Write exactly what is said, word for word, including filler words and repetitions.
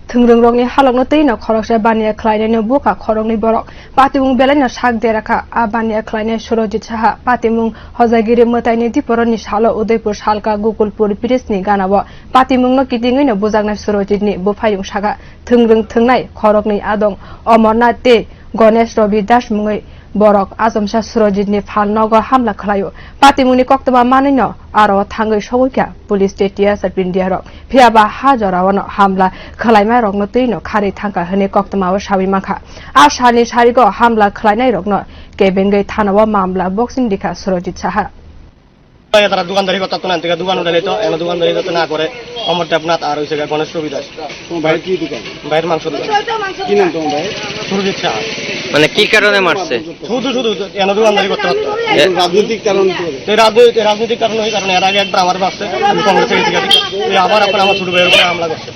Thwngwrwngrokni halokno twi no khoroksa baniya khlainaino bukha khoroknwi borok. Patimung belaino sak dera kha. A baniya khlainai Surojit Saha. Patimung Hojagiri mwtaini diporoni salo Udaipur salka Gokulpur bridge ni ganao patimungno kitingwi no bujaknai Surojitni buphayung sakha. Thwngwrwng thwngnai khoroknwi adong Omornath tei Ganesh Ravi Das mungwi borok achomsa Surojitni phalnogo hamla khlaio. Patimungni koktwma manwino aro thangwi sogwikha police tei T S R P ni diarok. Phiyaba ha jorao no hamla khlaimarokno twi no kharwi thangkha hwnwi koktwmao sawi mankha. A salni sarigo hamla khlainairokno kebengwi thanao mamla boxing rikha Surojit Saha. তারা দোকানদারি করতো না, থেকে দোকান উঠালে তো, এনে দোকানদারি করতে না করে, অমর দেবনাথ আর হইছে গিয়ে গণেশ রবি দাস। তোমার ভাইয়ের কি দোকান? ভাইয়ের মাংস দোকান। কি নাম তোমার ভাইয়ের? সুরজিৎ সাহা। মানে কি কারণে মারছে? শুধু শুধু এনে দোকানদারি করতে পারতো না। এ- রাজনৈতিক কারণ কি? এই রাজনৈতিক, রাজনৈতিক কারণ, ওই কারণে এর আগে একবার আমার মারছে, আমি কংগ্রেসে গেছি, এই আবার এখন আমার ছোট ভাইয়ের উপরে হামলা করছে।